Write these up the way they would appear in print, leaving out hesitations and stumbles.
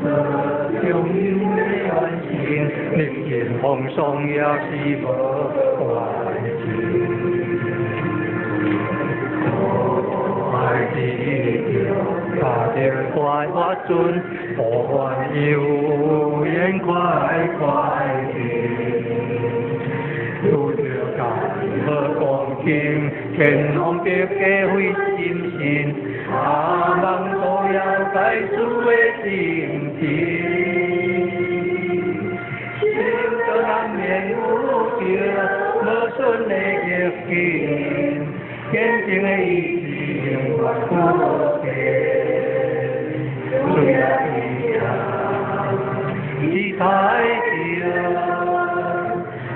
德中阴的完成，历尽风霜也是無完成。愛之家庭大法尊，不還有緣快快平。拄著家好光景，天王白家非心心，阿望都要该输的心情。心中難免有著無順的逆境，堅定的意志永遠不變。水啊水啊，太陽，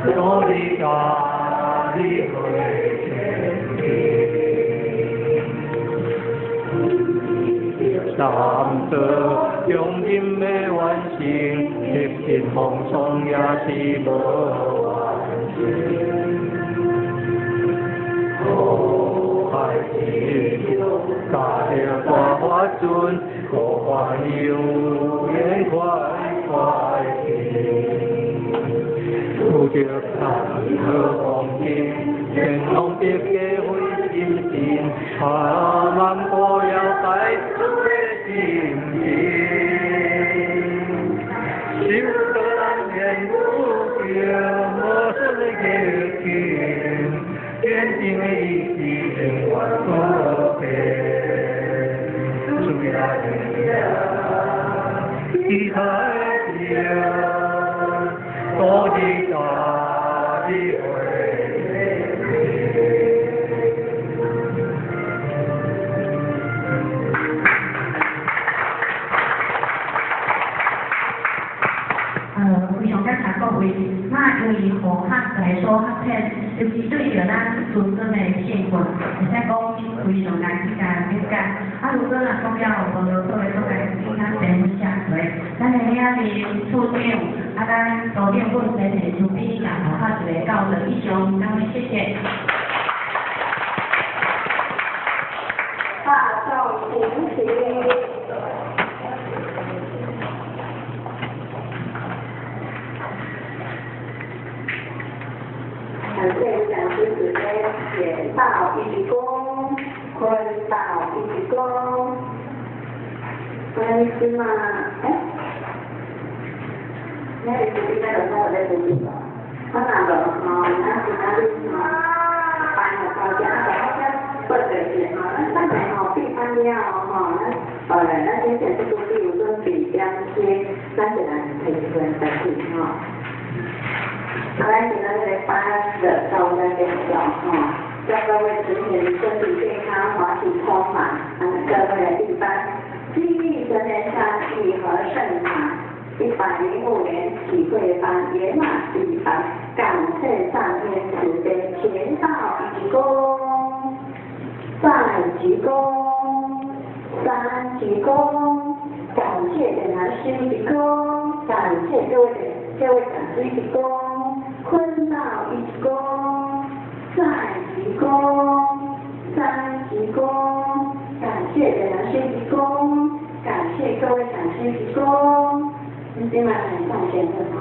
努力家己會前進。三德中陰的完成，歷盡風霜也是無完成。愛之家庭大法尊，無還有緣快快平。拄著大好光景，天王白家非心心，阿望過了該輸的心情。心中難免有著無順的逆境，堅定的意志永遠不變。水啊水啊，太陽，多日大日會。非常感謝各位。那由於和學來說，學片尤其對著咱尊尊的幸福，會使講非常來去共理解。啊，如果若講了無做個做個其他前寫出來，咱的領林處長，啊，咱組長本身的慈悲共和學一個教導，以上，感恩謝謝。大眾請起。感謝講師慈悲，簡報一鞠躬，坤道一鞠躬，關心嘛，哎，那你是應該有我在讀書吧？我那個吼，咱是哪裡吼，班的高家，啊，我遮報就是吼，咱等下吼閉班了吼，咱咱先前這個有準備點心，咱就來提一份代志吼。啊，咱今仔日來班的到咱點鐘吼，祝各位子女身體健康，華體充滿，各位來閉班，記憶成人山義和盛堂105年啟慧班圓滿閉班，感謝上天慈悲，前道一鞠躬，再鞠躬，三鞠躬，感謝點南師一鞠躬，感謝各位講師一鞠躬，坤道一鞠躬，再鞠躬，三鞠躬，感謝點南師一鞠躬，感謝各位講師一鞠躬，你今晚很上線是嗎？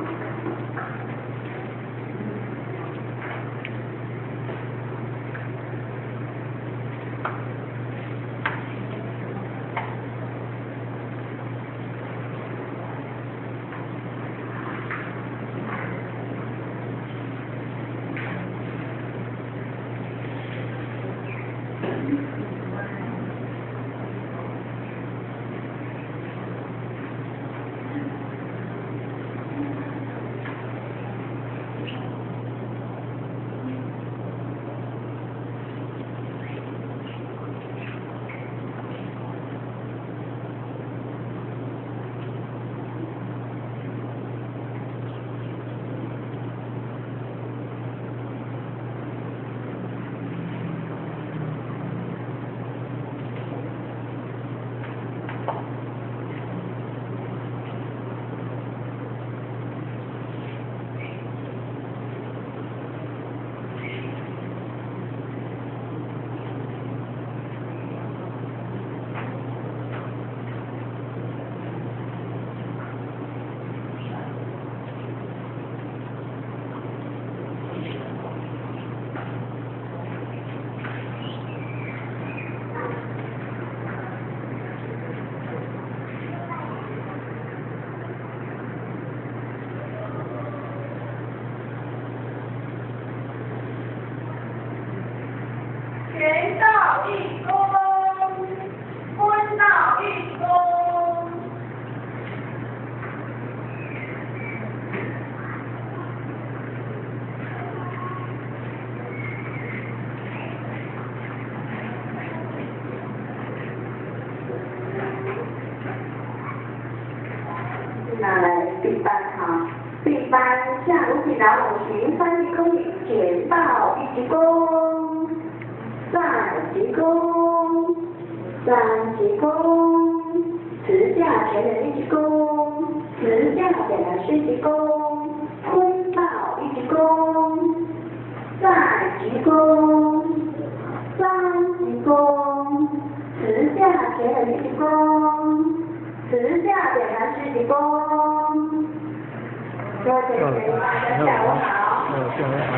拿來比班哈，比班下午是老行三鞠躬，簡報一鞠躬，再鞠躬，三鞠躬，辭下前人一鞠躬，辭下點來是鞠躬，坤道一鞠躬，再鞠躬，三鞠躬，辭下前人一鞠躬，辭下點來是鞠躬。各位同學，大家下午好。嗯，下午好。